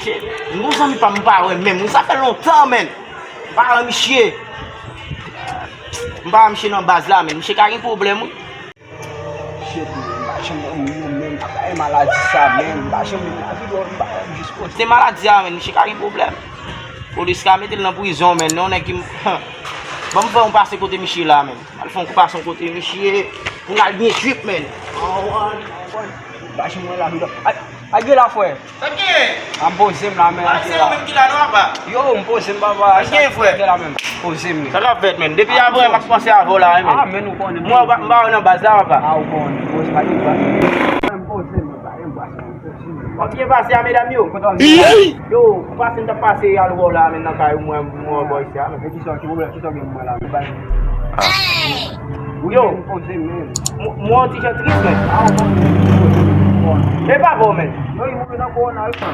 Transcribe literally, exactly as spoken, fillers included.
M gon zanmi pa m, m pa wè menm wi, sa fè lontan, menn. M pa wè misye. M pa wè misye nan baz la, menn. Misye ka gen pwoblèm wi. Shit, menn, m pa janm wè moun yo, menn. Apa e maladi sa, menn. M pa janm wè lavi dòmi, m pa wè jis kote. Se maladi a, menn. Misye ka gen pwoblèm. Polis ka mete l nan prizon, menn. Non, nèg ki m Ban m fè yon pase kote misye la, menn. Al fè yon pase yon kote misye. Pou n al byen trip, menn. Anwan, anwan. M pa janm wè lavi dòmi. Al gen la, frè. Sa k genyen? A, m poze m la, men. A, se ou menm ki la, non, apa? Yo, m poze m, papa. Sa k genyen, frè? Sa k genyen la, men. Poze m, men. Sa k ap fèt, men? Depi apre, m ap panse avè w la, wi, men. A, men, ou konnen. Mwen, m pa wè w nan baz la, papa. A, ou konnen. Poze, pa gen baz. M poze m, pa gen baz, men. Poze m. W ap byen pase a, medam yo? Kontan. Yo, ou pase, m t ap pase al wè w la, men, nan kay ou, mwen, mwen, bò isi a, men. E kisa, ki pwoblèm, kisa w gen pou mwen la, men? Yo, m poze m, men. M wè w ti jan tris, men. A, ou konnen. E pa bon, men. Non, li mouri nan kowona, wi, man.